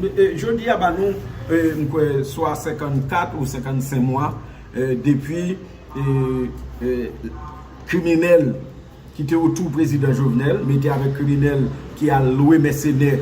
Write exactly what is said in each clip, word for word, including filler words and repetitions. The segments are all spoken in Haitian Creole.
E, jodi a ba nou, e, m kwè swa senkannkat ou senkannsenk mwa, e, depi, e, e, kriminèl ki te otou prezidan Jovenel, mete avèk kriminèl ki al lwe mèsenè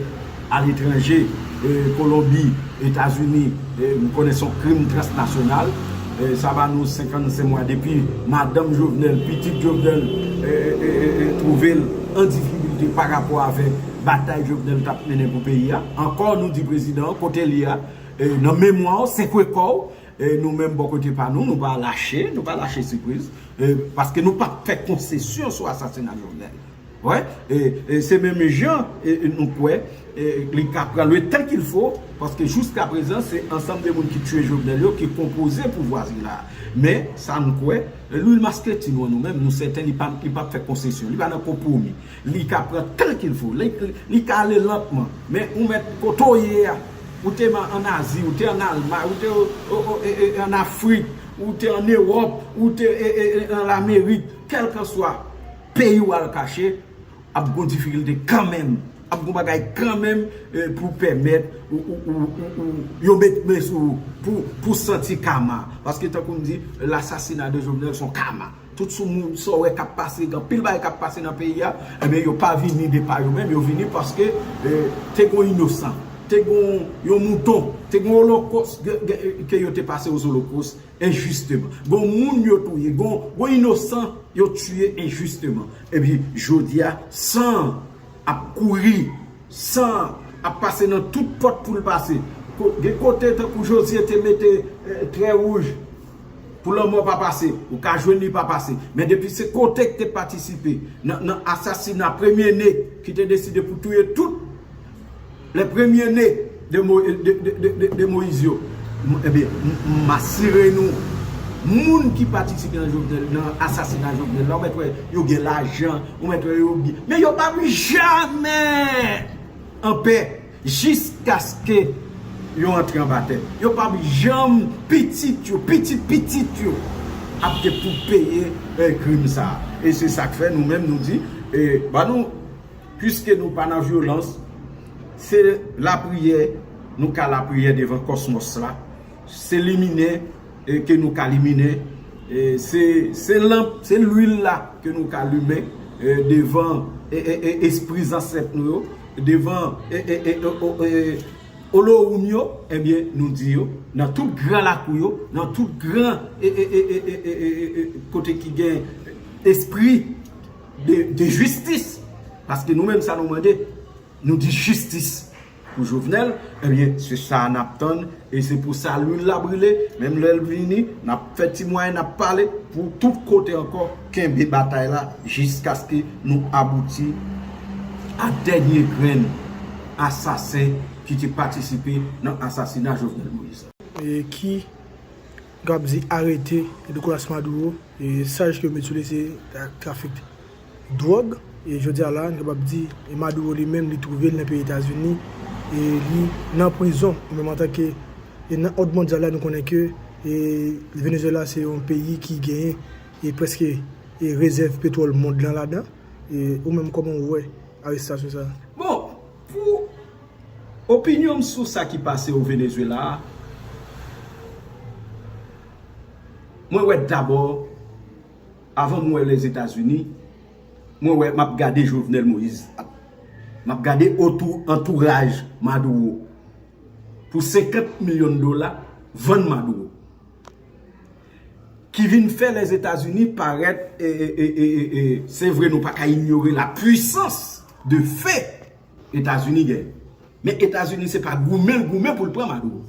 aletranje, e, Kolonbi, Etazini, e, nou konnen se yon krim transnasyonal. E, sa ba nou senkannsenk mwa depi madanm Jovenel, pitit Jovenel, e, e, e, e, e, twouve l an difikilte pa rapò avèk batay Jovenel t ap mennen pou peyi a. Ankò, nou di prezidan an, kote l ye a, e, nan memwa w, sekwe kò w, e, nou menm bò kote pa nou, nou pa lache, nou pa lache sipriz, e, paske nou p ap fè konsesyon sou asasina Jovenel. Wè, e, e se menm jan, e, e nou kwè, e, li ka pran le temps qu'il faut, paske jiska prezan, se ansanm de moun ki tiye Jovenel yo ki konpoze pouvwa sila a. Men, sa n kwè, Louis Masquetin, nou menm, nou sèten li pa, li p ap fè konsesyon, li pa nan konpwomi. Li ka pran temps qu'il faut, li, li ka ale lantman. Men, ou mèt kote w ye a, ou te an Azi, ou te an Almay, ou te o, o, o, e, e, an Afrik, ou te an Ewòp, ou te e, e, e, an Lamerik, kèlkanswa peyi w al kache, ap gon difikilte kanmenm, ap gon bagay kanmenm, e, pou pèmèt ou, ou, ou, ou, ou, yo met men sou ou, pou, pou santi kama. Paske tankou m di, lasasina de Jovenel se yon kama. Tout sou moun, sa w wè k ap pase, gen anpil bagay k ap pase nan peyi a, ebyen, yo pa vini de pa yo menm, yo vini paske, e, te gon inosan, te gon yon mouton, te gon olokòs, ke, ke, ke yo te pase aux holocaustes enjisteman. Gon moun yo touye, gon, gon inosan yo tiye enjisteman. Epi, jodi a, san ap kouri, san ap pase nan tout pòt pou l pase. Ko-, gen kote, tankou Jozye te mete, e, trè wouj pou lanmò pa pase, ou ka jwenn li pa pase. Men depi se kote k te patisipe nan, nan asasina premye ne ki te deside pou touye tout les premiers-nés de, Mo- de, de, de, de, de Moïse yo. M- Ebyen, m- m asire nou, moun ki patisipe nan Jovenel, nan asasina Jovenel la, ou mèt wè yo gen lajan, ou mèt wè yo byen. Men yo p ap janmen anpè jiskaske yo antre anba tè. Yo p ap janm, pitit yo, pitit pitit yo ap gen pou peye, e, krim sa a. E se sa k fè nou menm nou di, e, ba nou, piske nou pa nan vyolans, se lapriyè, nou ka lapriyè devan kòsmòs la. Se liminen, e, ke nou ka liminen. E, se, se lanp, se lwil la ke nou ka limen, e, devan, e, e, e, espri zansèt nou yo, devan, e, e, e, e, o- e, Olohoum yo, ebyen, nou di yo, nan tout gran lakou yo, nan tout gran, e, e, e, e, e, e, e, e, kote ki gen espri de, de jistis. Paske nou menm, sa nou mande, nou di jistis pou Jovenel, ebyen, se sa n ap tann, e se pou sa lwil la brile, menm lè l vini, n ap fè temwayaj, n ap pale, pou tout kote ankò, kenbe batay la, jiskaske nou abouti a dènye grenn asasen ki te patisipe nan asasina Jovenel Moïse. E ki, m kab di, arete Nicolas Maduro, e chaj ke yo met sou li se tra- trafik dwòg. E jodi a la, n kapab di, e Maduro li menm, li twouve l nan peyi Etazini, e li nan prizon, ou menm antanke, e nan òd mondyal la, nou konnen ke, e Venezuela se yon peyi ki genyen, e prèske, e rezèv petwòl mond lan ladan. E ou menm, kòman w wè arestasyon sa a? Bon, pou opinyon m sou sa ki pase o Venezuela a, mwen wè dabò, avan m wè Lèzetazini, mwen wè m ap gade Jovenel Moïse, m ap gade otou, antouraj Maduro. Pou senkant milyon dola, vann Maduro. Ki vin fè Lèzetazini parèt, e, e, e, e, e, e, se vre, nou pa ka inyore la puissance de fé Etazini genyen. Men Etazini se pa goumen l goumen pou l pran Maduro.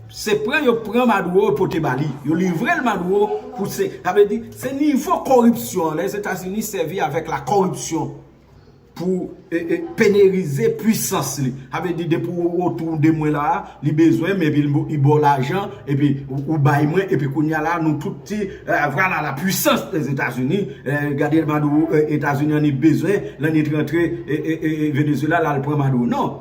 Se pran yo pran Maduro, yo pote ba li. Yo livre l Maduro pou se, sa vle di, se nivo koripsyon an. Lèzetazini sèvi avèk la koripsyon pou, e, e, penerize pwisans li. Sa vle di, depi w otou de mwen la a, li bezwen m, epi li bo- li ba w lajan, epi ou, ou bay mwen, epi kounye a la, nou tout ti, e, vwala la puissance des États-Unis, e, gade Maduro, e, Etazini annik bezwen, l annik rantre, e, e, e, e, Venezuela, l al pran Maduro. Non.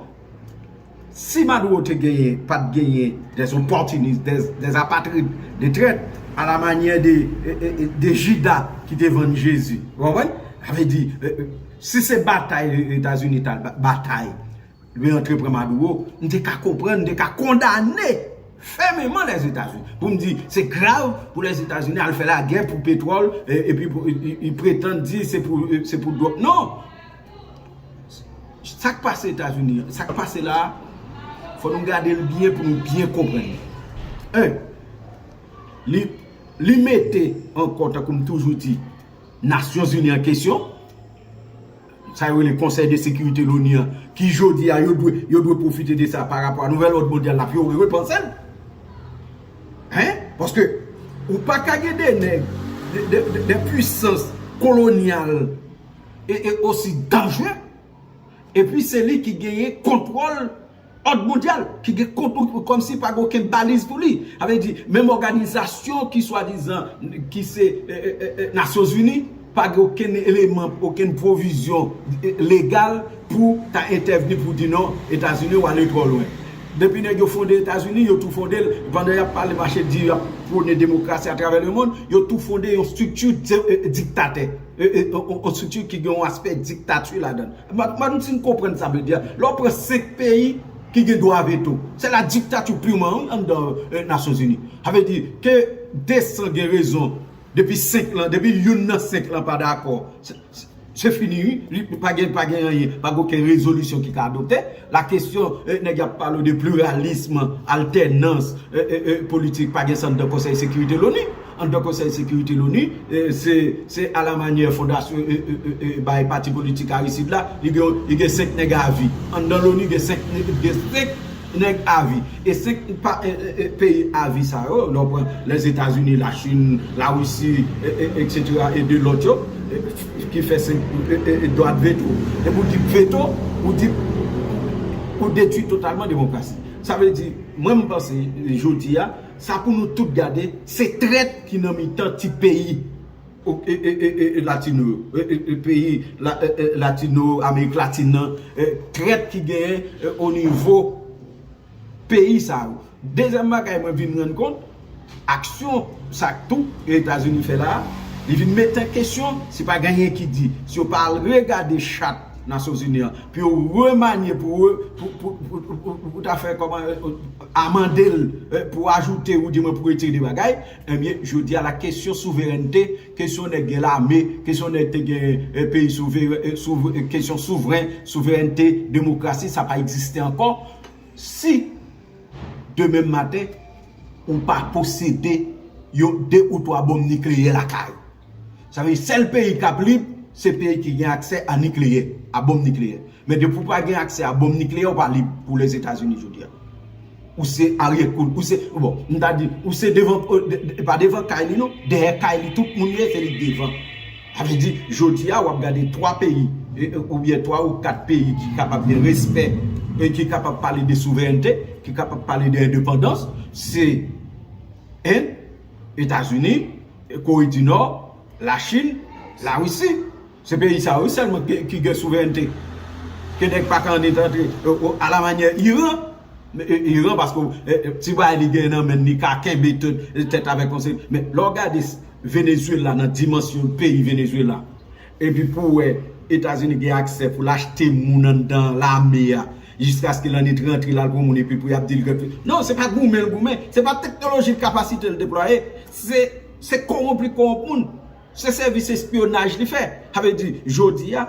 Si Maduro te genyen, pa t genyen des opportunistes, des, des apatrides, des traîtres, à la manière de, e, e, e, de Judas ki te vann Jezi. Ou konprann? Sa vle di, e, e, si se batay Etazini t al ba- batay, Li antre pran Maduro, m te ka konprann, m te ka kondane fèmeman Lèzetazini. Pou m di, se grav pou Lèzetazini al fè lagè pou petwòl, e, epi pou, e, e, e pretann di se pou, e, se pou dwòg. Non! Sa k pase Etazini an, sa k pase la a, fò nou gade l byen pou nou byen konprann li. En, li, li mete ankò, tankou m toujou di, Nasyonzini an kesyon, sa yo rele Konsèy de Sekirite Loni an, ki jodi a yo dwe, yo dwe pwofite de sa pa rapò a nouvèl òd mondyal la pou yo repanse l. Hein? Paske ou pa ka gen de nèg, de, de, de, de pwisans kolonyal e, e osi danjere, epi se li ki genyen kontwòl òd mondyal, ki gen kontwòl, kòmsi pa gen okenn baliz pou li. Sa vle di, menm òganizasyon ki swadizan, ki se, e, e, e, e, Nasyonzini, pa gen okenn eleman, okenn pwovizyon, e, legal pou ta entèvni pou di non, Etazini ou ale twò lwen. Depi nèg yo fonde Etazini, yo tou fonde l, pandan y ap pale, mache di y ap pwone demokrasi atravè lemonn, yo tou fonde yon estrikti di-, e, e, diktatè, e, e, yon, yon estrikti ki gen yon aspè diktati ladan l. Mwen, mwen si n konprann sa m vle di a. Lè w pran senk peyi ki gen dwa veto, se la diktati piman, wi, anndan, e, Nasyonzini. Sa vle di ke de san gen rezon, depi senk lan, depi youn nan senk lan pa dakò, se, se, se fini, wi. Li pa gen, pa gen anyen, pa gen okenn rezolisyon ki ka adopte. La kesyon, e, nèg y ap pale de pliralism, altènans, e, e, e, politik, pa gen sa anndan Konsèy Sekirite Loni. Anndan Konsèy Sekirite Loni, e, se, se alamanyè fondasyon, e, e, e, e, bay pati politik Arisid la, li gen, li gen senk nèg avi. Anndan Loni, gen senk nèg, gen senk nèg avi. E senk pa, e, e, e, peyi avi sa yo, lè w pran Lèzetazini, Lachin, Larisi, e, e, etsetera, e de lòt yo, e, ki fè senk, e, e, e, dwa de veto. E pou di veto, ou di, ou detwi totalman demokrasi. Sa vle di, mwen m panse, e, jodi a, sa pou nou tout gade, se trèt ki nan mitan ti peyi, o, e, e, e, e, e, latino yo, e, e, e, peyi la, e, e, latino, Amerik Latin nan, e, trèt ki genyen, e, o nivo peyi sa yo. Dezyèm bagay mwen vin rann kont, aksyon sa k tou Etazini fè la a, li vin mete an kesyon, si pa gen anyen ki di, si yo pa al regade chat Nasyonzini an, pou yo remanye, pou re-, pou, pou, pou, pou, pou, pou ta fè kòman, e, amande l, e, pou ajoute oudimwen pou retire de bagay, ebyen, jodi a la kesyon souverènte, kesyon nèg gen lame, kesyon nèg te gen, e, peyi souveren, e, souv-, e, kesyon souvren, souverènte, demokrasi, sa pa egziste ankò. Si demen maten, ou pa posede yon de ou twa bonm nikleyè lakay ou. Sa vle di sèl peyi k ap lib, se peyi ki gen aksè a nikleyè, a bonm nikleyè. Men depi w pa gen aksè a bonm nikleyè, w pa lib pou Lèzetazini jodi a. Ou se aryè kou, ou se, bon, m ta di, ou se devan, e, de, de, pa devan kay li non, dèyè kay li tout moun ye, se li k devan. Sa vle di, jodi a, w ap gade twa peyi, e, e, oubyen twa ou kat peyi ki kapab gen respè, e ki kapab pale de souverènte, ki kapab pale de endepandans, se Enn, Etazini, Kore di Nò, Lachin, Larisi. Se peyi sa yo sèlman ki, ki gen souverènte. Ke nèg pa ka annik antre, e, e, alamanyè Iran, e, e, Iran, paske, e, e, ti bagay li gen nan men li ka kenbe tèt, tèt avèk yon seri. Men lè w gade s-, Venezuela nan dimansyon peyi Venezuela, epi pou w wè Etazini gen aksè pou l achte moun anndan lame a, jiskaske l annik rantre l al pran moun epi pou y ap di l gen. Non, se pa goumen l goumen, se pa teknoloji l kapasite l deplwaye, se, se kowonp li kowonp moun. Se sèvis espyonaj li fè. Sa vle di, jodi a,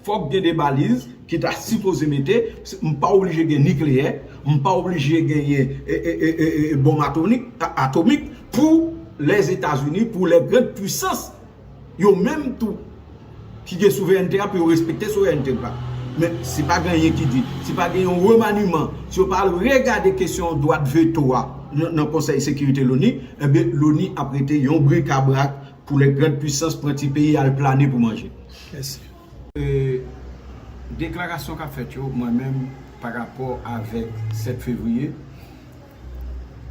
fòk gen de baliz ki ta sipoze mete, m pa oblije gen nikleyè, m pa oblije genyen, e, e, e, e, e, bonm atonik, a-, atomik pou Lèzetazini, pou lè grand pwisans, yo menm tou, ki gen souverènte a, pou yo respekte souverènte pa. Men, si pa gen anyen ki di, si pa gen yon remaniman, si yo pa al regade kesyon dwa de veto a nan, nan Konsèy Sekirite Loni, enben, Loni ap rete yon brikabrak pou lè grand pwisans pran ti peyi al plane pou manje. Mèsi. E, deklarasyon k ap fèt yo, mwen menm, pa rapò avèk sèt fevriye,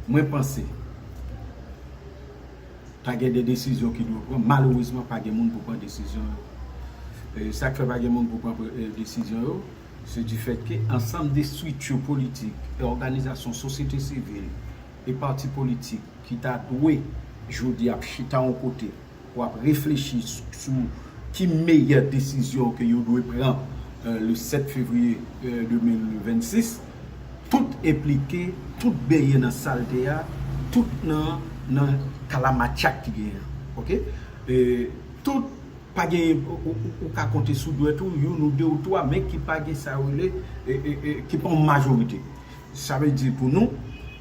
mwen panse ta gen de desizyon ki dwe pran. Malerezman, pa gen moun pou pran desizyon yo. E, sa k fè pa gen moun pou pran, e, desizyon yo, se di fèt ke ansanm de estrikti politik e òganizasyon sosyete sivil e pati politik ki ta dwe jodi ap chita yon kote pou ap reflechi sou, sou ki meyè desizyon ke yo dwe pran euh, le sept février, euh, deux mille vingt-six, tout enplike, tout benyen nan salte a, tout nan, nan kalamatchak ki genyen an. Oke? E tout, pa gen, ou, ou, ou ka konte sou dwèt ou, youn ou de ou twa, men ki pa gen sa yo rele, e, e, e, ki pa yon majorite. Sa vle di pou nou,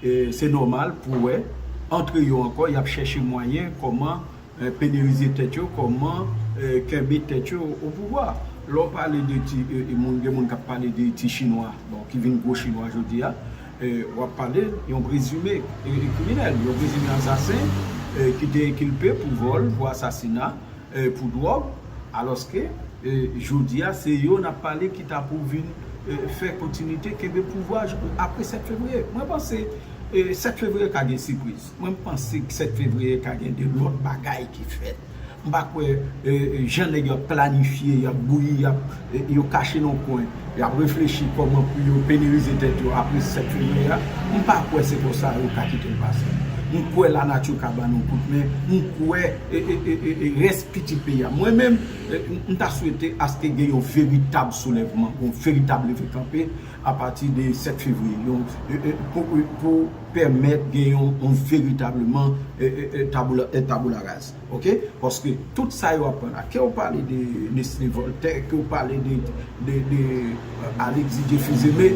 e, se nòmal pou wè, antre yo ankò, y ap chèche mwayen kòman, e, penerize tèt yo, kòman, e, kenbe tèt yo o pouvwa. Lè w pale de ti, e, e, moun, gen moun k ap pale de ti chinwa, bon, ki vin gwo chinwa jodi a, e, w ap pale yon prezime, e, e, kriminèl, yon prezime asasen, e, ki te enkilpe pou vòl, pou asasina, e, pou dwòg, alòske, e, jodi a, se yo n ap pale ki ta pou vin, e, fè kontinite kenbe pouvwa jou, apre sèt fevriye. Mwen panse, e, sèt fevriye ka gen sipriz. Mwen panse sèt fevriye ka gen de lòt bagay ki fèt. M pa kwè, e, e, jan nèg yo ap planifye, y ap bouyi, y ap, e, yo kache nan kwen, y ap reflechi kòman pou yo penerize tèt yo apre sèt fevriye a. M pa kwè se konsa yo ka kite l pase. M kwè lanati ka ba nou kout men. M kwè, e, e, e, e, e, rès pitit peyi a. Mwen menm, e, m, m ta swete aske gen yon veritab soulèvman, yon veritab leve kanpe apati de sèt fevriye, yon, e, e, pou, e, pou pèmèt gen yon, yon veritableman, e, e, e, taboula, e, taboula raz. Oke? Paske tout sa yo ap pran la, ke w pale de Nestlé Voltaire, ke w pale de, de, de, e, Alexis Dieuphizeme,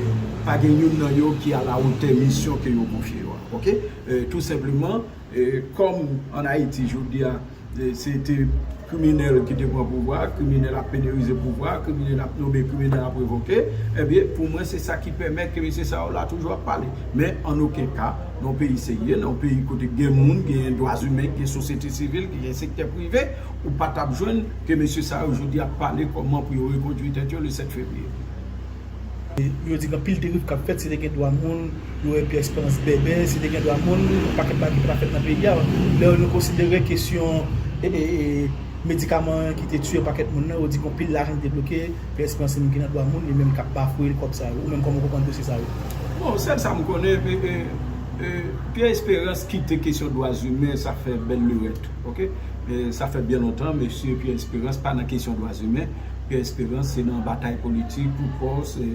pa gen youn nan yo ki alawotè misyon ke yo konfye yo a. Oke? E, tou senpleman, e, kòm ann Ayiti, jodi a, e, se te kriminèl ki te pran pouvwa, kriminèl ap penerize pouvwa, kriminèl ap nonmen, kriminèl ap revoke, ebyen, pou mwen, se sa ki pèmèt ke mesye sa yo la toujou ap pale. Men, an okenn ka, nan yon peyi serye, nan yon peyi kote gen moun, gen dwa imen, gen sosyete sivil, gen sektè prive, ou pa t ap jwenn ke mesye sa yo jodi ap pale kòman pou yo rekondui tèt yo le sèt fevriye. Yo di gen anpil deriv k ap fèt, si te gen dwa moun, yo wè Pierre Espérance bèbè, si te gen dwa moun, yon pakèt bagay ki pa t ap fèt nan peyi a. Lè nou konsidere kesyon, e, e, e, medikaman ki te tiye yon pakèt moun nan, yo di gen anpil lajan ki te bloke, Pierre Espérance se moun ki nan dwa moun, li menm k ap bafouye kòb sa yo. Ou menm kòman w konprann dosye sa yo? Bon, sèl sa m konnen, e, e, e, Pierre Espérance kite kesyon dwa imen, sa fè bèl lerèt, oke? E, sa fè byen lontan, mesye Pierre Espérance pa nan kesyon dwa imen. Pierre Espérance se nan batay politik pou pòs, e,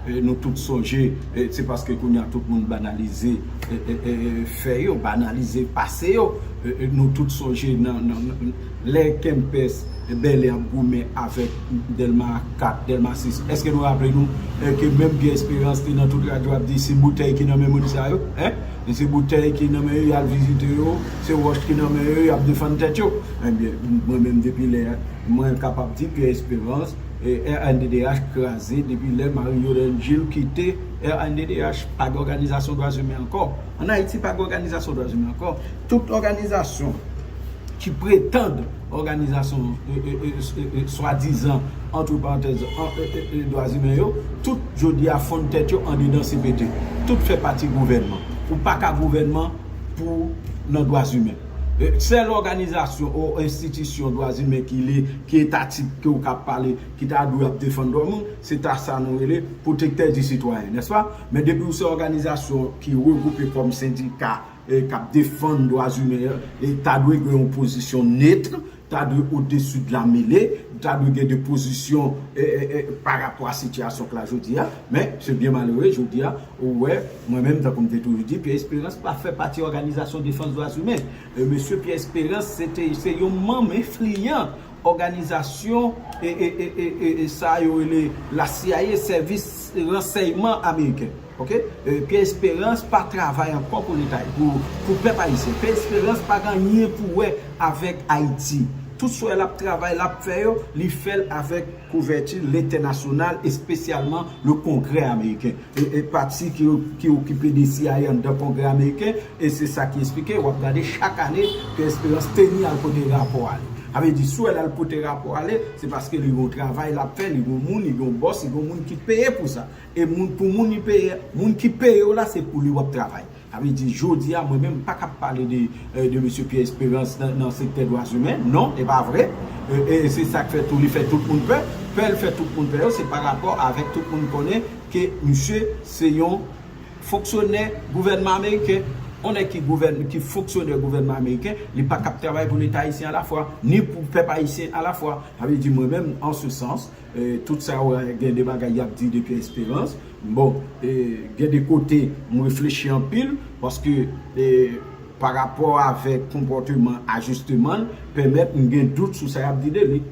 e, nou tout sonje, e, se paske kounye a tout moun banalize, e, e, e, fè yo, banalize pase yo. E, e, nou tout sonje nan, nan, nan, lè Kempès, e, Bèlè ap goumen avèk Dèlma kat, Dèlma sis. Èske nou raple nou, e, ke menm Pierre Espérance te nan tout radyo ap di se boutèy ki nan men moun sa yo, en? E se boutèy ki nan men yo, y al vizite yo, se wòch ki nan men yo, y ap defann tèt yo. Ebyen, mwen menm depi lè, mwen kapab di Pierre Espérance, e, R N D D H kraze depi lè Mario Delgil kite R N D D H, pa gen òganizasyon dwa imen ankò. Ann Ayiti, pa gen òganizasyon dwa imen ankò. Tout òganizasyon ki pretann òganizasyon, e, e, e, e, e, swadizan, antre parantèz, an, e, e, e, dwa imen yo, tout jodi a fonn tèt yo andedan C P T. Tout fè pati gouvènman. Ou pa ka gouvènman pou nan dwa imen. E, sèl òganizasyon ou enstitisyon dwa imen ki li, ki etatik, ke w ka pale, ki ta dwe ap defann dwa moun, se ta sa nou rele pwotektè di sitwayen, nèspa? Men depi w se òganizasyon ki regwoupe kòm sendika, e, k ap defann dwa imen, e, ta dwe gen yon pozisyon net, ta dwe odesi de la mele, ta dwe gen de pozisyon, e, e, e, pa rapò a sitiyasyon k la jodi a. Men, se byen malere, jodi a, ou wè, mwen menm, tankou m te toujou di, Pierre Espérance pa fè pati òganizasyon defans dwa imen. E, mesye Pierre Espérance, se te, se yon manm enfliyan òganizasyon, e, e, e, e, e, e, sa yo rele la C I A, sèvis ransèyman ameriken. Oke? E, Pierre Espérance pa travay ankò pou Leta, pou, pou pèp ayisyen. Pierre Espérance pa gen anyen pou wè avèk Ayiti. Tout sa l ap travay, l ap fè yo, li fè l avèk kouvèti lentènasyonal, espesyalman le Kongrè ameriken. E, e pati ki, ki okipe de C I A anndan Kongrè ameriken, e se sa ki esplike, w ap gade chak ane Pierre Espérance teni al pote rapò ale. Sa vle di, si w wè l al pote rapò ale, se paske li gen yon travay l ap fè, li gen yon moun, li gen yon bòs, li gen yon moun ki peye pou sa. E moun, pou moun li peye, moun ki peye w la, se pou li w ap travay. Sa vle di, jodi a, mwen menm, m pa ka pale de, e, de mesye Pierre Espérance nan, nan sektè dwa imen. Non, e pa vre. E, e se sa k fè tou, li fè tout moun pè. Pè l fè tout moun pè yo, se pa rapò avèk tout moun konnen ke misye se yon fonksyonè gouvènman ameriken. Yon nèg ki gouvèn, ki fonksyonè gouvènman ameriken, li pa kab travay pou Leta ayisyen alafwa, ni pou pèp ayisyen alafwa. Sa vle di, mwen menm, an se sans, eh, tout sa w gen de bagay y ap di depi Esperans, bon, eh, gen de kote, m reflechi anpil, paske, eh, pa rapò avèk konpòteman, ajisteman l, pèmèt m gen dout sou sa y ap di de li.